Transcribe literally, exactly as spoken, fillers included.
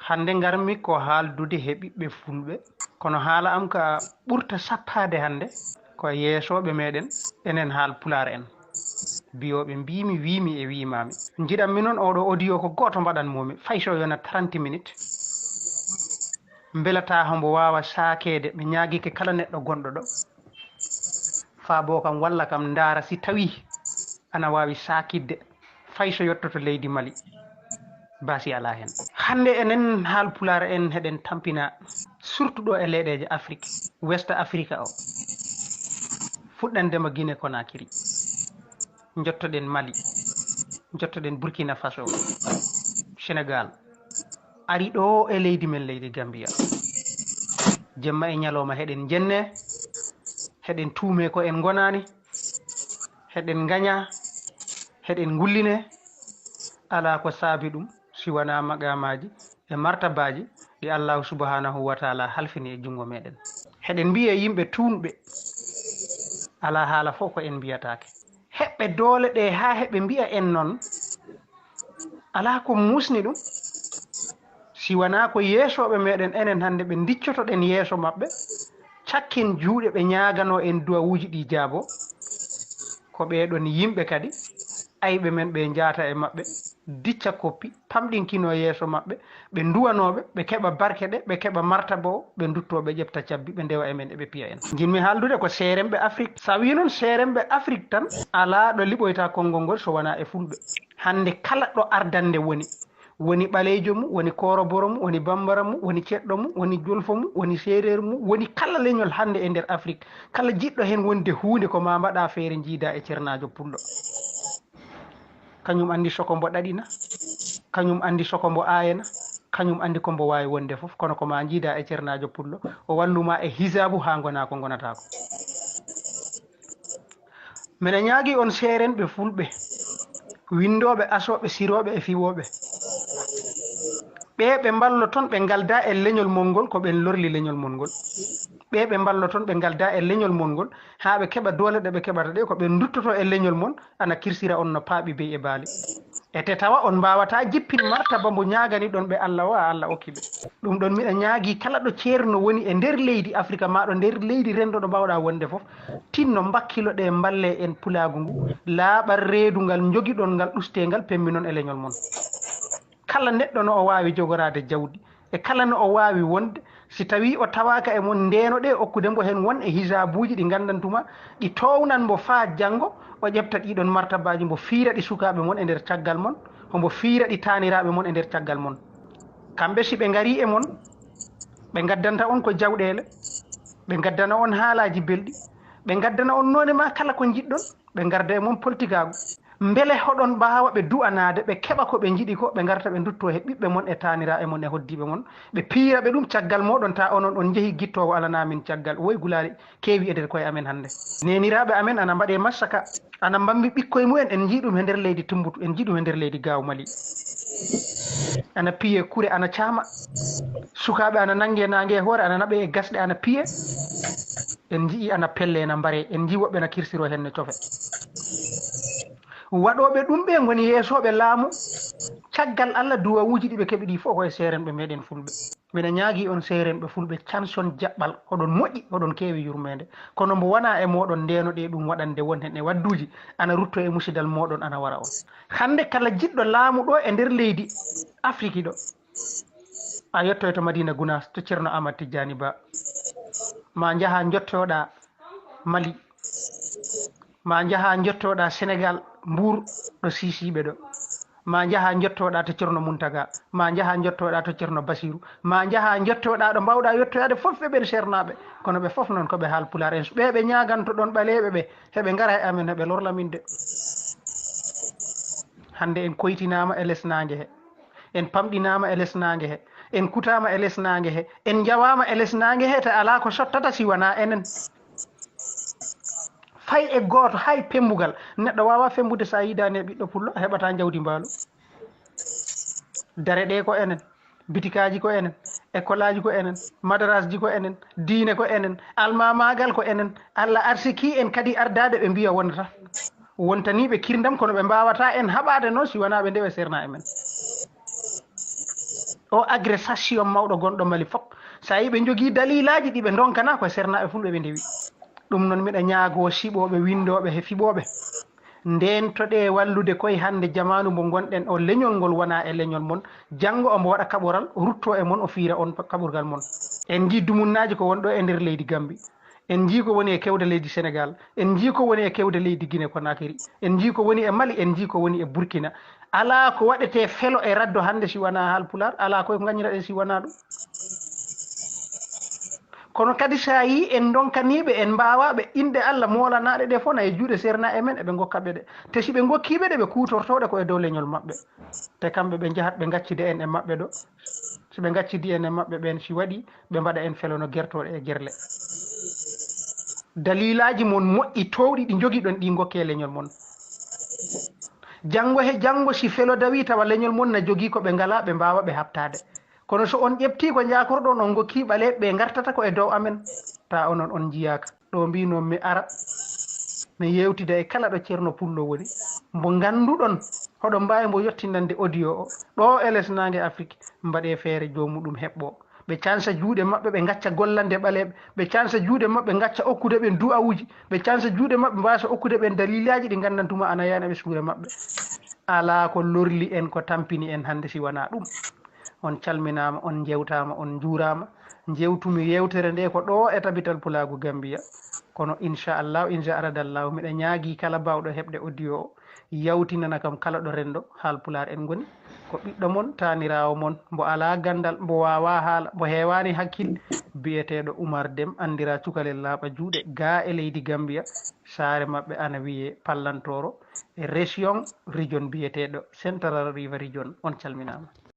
Hannde ngarmi ko haaldude he ɓiɓɓe fulɓe, kono haala am ka ɓurta sappaade hannde ko yeesooɓe meɗen, enen haal pulaar en, biyooɓe mbiimi, wiimi e wiimaami. Njiɗammi noon oɗo audio ko gooto mbaɗanmomi, fay so yona trente minutes. Mbelataa hombo waawa saakeede, mi ñaagike kala neɗɗo gonɗo ɗo, faabo kam walla kam ndaara si tawi ana waawi saakidde, fay so yottoto leydi Mali. Baasi alaa heen. Hannde enen haal pulaar en heɗen tampina, surtout ɗo e leyɗeeje Afrik, West Africa o, fuɗɗandema Guinée Conakry, njottoɗen Mali, njottoɗen Burkina Faso, Sénégal, ari ɗo e leydi men, leydi Gambia. Jemma e ñalooma heɗen njenne, heɗen tuume ko en ngonaani, heɗen ngaña, heɗen ngulline. Alaa ko saabi ɗum si wanaa maqaamaaji e martabaaji ɗi Allahu subhanahu wa taala halfini e junngo meɗen. Heɗen mbiya yimɓe tuunɓe, alaa haala fof ko en mbiyataake. Heɓɓe doole ɗe haa heɓe mbiya en noon, alaa ko muusni ɗum, si wanaa ko yeesooɓe meɗen enen hannde ɓe ndiccotoɗen yeeso maɓɓe, cakken juuɗe ɓe ñaaganoo en duwawuuji ɗi jaabo. Ko ɓee ɗoon yimɓe kadi ayɓe men ɓe njaata e maɓɓe, dicca koppi, pamɗinkinoo yeeso maɓɓe, ɓe nduwanooɓe, ɓe keɓa barke ɗe, ɓe keɓa martaba o, ɓe nduttoo, ɓe ƴefta cabbi, ɓe ndewa e men, eɓe piya en. Njiɗmi haaldude ko seeremɓe Afrik. So a wii noon seeremɓe Afrik tan, alaa ɗo liɓoyta konngol ngol so wanaa e fulɓe. Hannde kala ɗo ardannde woni, woni ɓaleejo mum, woni kooroboro mum, woni bambara mum, woni ceɗɗo mum, woni jolfo mum, woni seereer mum, woni kala leñol hannde e nder Afrik, kala jiɗɗo heen wonde huunde ko maa mbaɗa feere njiida e Cernaajo Pullo. Kañum anndi soko mbo ɗaɗina, kañum anndi soko mbo aayana, kañum anndi ko mbo waawi wonde fof, kono ko maa njiida e Cernaajo Pullo, o wallu ma e hisaabu haa ngona ko ngonata ko. Mbeɗa ñaagii on seerenɓe fulɓe, winndooɓe, asooɓe, sirooɓe e fiwooɓe. Ɓe ɓe mballo toon, ɓe ngalda e leñol mon ngol, ko ɓen lorli leñol mon ngol. Ɓe ɓe mballo toon, ɓe ngalda e leñol mon ngol, haa ɓe keɓa doole ɗe ɓe keɓata ɗe, ko ɓe nduttoto e leñol mon, ana kirsira on no paaɓi bey e baali. E te tawa on mbaawata jippin martaba mbo ñaagani ɗon ɓe Allah o, a Allah okki ɓe. Ɗum ɗon miɗa ñaagii kala ɗo ceerno woni e nder leydi Afrika, maa ɗo nder leydi renndo ɗo mbaawɗa wonde fof, tinno mbakkilo ɗe mballe en pulaagu ngu, laaɓal reedu ngal njogiɗon ngal, ɗustee ngal, pemminon e leñol mon. Kala neɗɗo no o waawi jogoraade jawdi, e kala no o waawi wonde, si tawii o tawaaka e mon, ndeeno ɗe, okkude mbo heen won e hisaabuuji ɗi nganndantuma, ɗi toownan mbo faa janngo, o ƴefta ɗiɗon martabaaji, mbo fiira ɗi sukaaɓe mon e nder caggal mon, hombo fiira ɗi taaniraaɓe mon e nder caggal mon. Kamɓe si ɓe ngarii e mon, ɓe ngaddanta on ko jawɗeele, ɓe ngaddana on haalaaji belɗi, ɓe ngaddana on noone maa kala ko njiɗɗon, ɓe ngarda e mon politikaagu. Mbele hoɗon mbaawa ɓe du'anaade, ɓe keɓa ko ɓe njiɗi ko, ɓe ngarta ɓe nduttoo he ɓiɓɓe mon e taaniraaɓe mon e hoddiiɓe mon, ɓe piira ɓe ɗum caggal mooɗon, ta onon on njehi gittoowo alanaa min caggal. Woy gulaali keewi e nder koye amen hannde. Neeniraaɓe amen ana mbaɗee massaka, ana mbammi ɓikkoy mumen, en njii ɗum he nder leydi Tumbut, en njii ɗum he nder leydi Gaaw Mali. Ana piye kure, ana caama. Sukaaɓe ana nannge naange hoore, ana naɓe e gasɗe, ana piye. En njii ana pelle, ana mbare, en njii woɓɓe ana kirsiro heen no cofe. Waɗooɓe ɗum ɓe ngoni yeesooɓe laamu. Caggal Allah, duwawuuji ɗi ɓe keɓi ɗi fof ko e seerenɓe meɗen fulɓe. Mbeɗa ñaagii on seerenɓe fulɓe, canson jaɓɓal, oɗon moƴƴi, oɗon keewi yurmeende. Kono mbo wonaa e mooɗon ndeeno ɗe ɗum waɗande won heen e wadduuji, ana rutto e musidal mooɗon, ana wara on. Hannde kala jiɗɗo laamu ɗo e nder leydi Afrik ɗo, a yettoyto Madina Gunaas to Ceerno Aamadu Tijjaani Ba. Ma njaha njottoɗaa Mali. Ma njaha njottoɗaa Senegaal, Mbuur, ɗo siisiiɓe ɗo. Ma njaha njottoɗaa to Ceerno Muntaga. Ma njaha njottoɗaa to Ceerno Basiiru. Ma njaha njottoɗaa ɗo mbaawɗaa yettoyaade fof e ɓeen seernaaɓe. Kono ɓe fof noon ko ɓe haal pulaar en. Ɓe ɓe ñaagantoɗon ɓaleeɓe ɓe, heɓe ngara e amen, heɓe lorla min de. Hannde en koytinaama e les naange he. En pamɗinaama e les naange he. En kutaama e les naange he. En njawaama e les naange he, te alaa ko sottata si wanaa enen. Fay e gooto, hay pembugal. Neɗɗo waawaa fembude so a yiidaani e ɓiɗɗo pullo, a heɓataa njawdi mbaalu. Dare ɗe ko enen, bitikaaji ko enen, ekolaaji ko enen, madarasji ko enen, diine ko enen, almamaagal ko enen. Allah arsiki en kadi ardaade ɓe mbiya wonata. Wontaniiɓe kirndam kono ɓe mbaawataa en haɓaade noon si wanaa ɓe ndewa seernaa e men. O agressation mawɗo gonɗo Mali fof, so a yii ɓe njogii daliilaaji ɗi ɓe ndonkana, ko e sernaaɓe fulɓe ɓe ndewi. Ɗum noon, miɗa ñaagoo siɓooɓe, winndooɓe he fiɓooɓe, ndeentoɗee wallude koye hannde jamaanu mo ngonɗen o, leñol ngol wona e leñol mon. Janngo omo waɗa kaɓoral, ruttoo e mon, o fiira on kaɓorgal mon. En njii dumunnaaji ko won ɗo e nder leydi Gambi. En njii ko woni e kewde leydi Senegal. En njii ko woni e kewde leydi Guinée Conakry. En njii ko woni e Mali, en njii ko woni e Burkina. Alaa ko waɗetee felo e raddo hannde si wanaa Haalpulaar. Alaa koye ko ngañiraɗen si wanaa ɗum. Kono kadi, so a yii en ndonkaniiɓe, en mbaawaaɓe, inɗe Allah moolanaaɗe ɗe fof na e juuɗe sernaaɓe men, eɓe ngokka ɓe ɗe. Te si ɓe ngokkiiɓe ɗe, ɓe kuutortooɗe ko e dow leñol maɓɓe. Te kamɓe ɓe njahat ɓe ngaccida en e maɓɓe ɗo. Si ɓe ngaccidi en e maɓɓe ɓeen, si waɗi, ɓe mbaɗa en felo no gertooɗe e gerle. Daliilaaji mon moƴƴi toowɗi ɗi njogiɗon ɗi ngokke leñol mon. Janngo he janngo, si felo dawi, tawa leñol mon na jogii ko ɓe ngalaa, ɓe mbaawa ɓe haɓtaade. Kono so on ƴeptii ko njaakorɗon, on ngokkii ɓaleeɓe, ɓe ngartata ko e dow amen. Ta onon on njiyaaka. Ɗo mbinoon mi ara, mi yeewtida e kala ɗo Ceerno Pullo woni. Mbo ngannduɗon, hoɗon mbaawi mbo yottinande audio o. Ɗo e les naange Afrik, mbaɗee feere joomuɗum heɓɓoo. Ɓe cansa juuɗe maɓɓe, ɓe ngacca gollande ɓaleeɓe. Ɓe cansa juuɗe maɓɓe, ngacca okkude ɓen du'awuuji. Ɓe cansa juuɗe maɓɓe, mbaasa okkude ɓen daliilaaji ɗi nganndantuma ana yaani ɓe suure maɓɓe. Alaa ko lorli en, ko tampini en hannde si wanaa ɗum. On calminaama, on njewtaama, on njuuraama. Njewtumi yeewtere nde ko ɗo e Tabital Pulaagu Gambiya. Kono inchallahu, insa aradallahu, miɗa ñaagii kala baawɗo heɓde audio o, yawtinana kam kala ɗo renndo Haalpulaar en ngoni. Ko ɓiɗɗo mon, taaniraawo mon, mbo alaa ganndal, mbo waawaa haala, mbo heewaani hakkille, biyeteeɗo Umar Dem, anndiraa Cukalel Laaɓa Juuɗe, gaa e leydi Gambiya. Saare maɓɓe ana wiyee Pallantooro, e région, region biyeteeɗo Central River Region. On calminaama.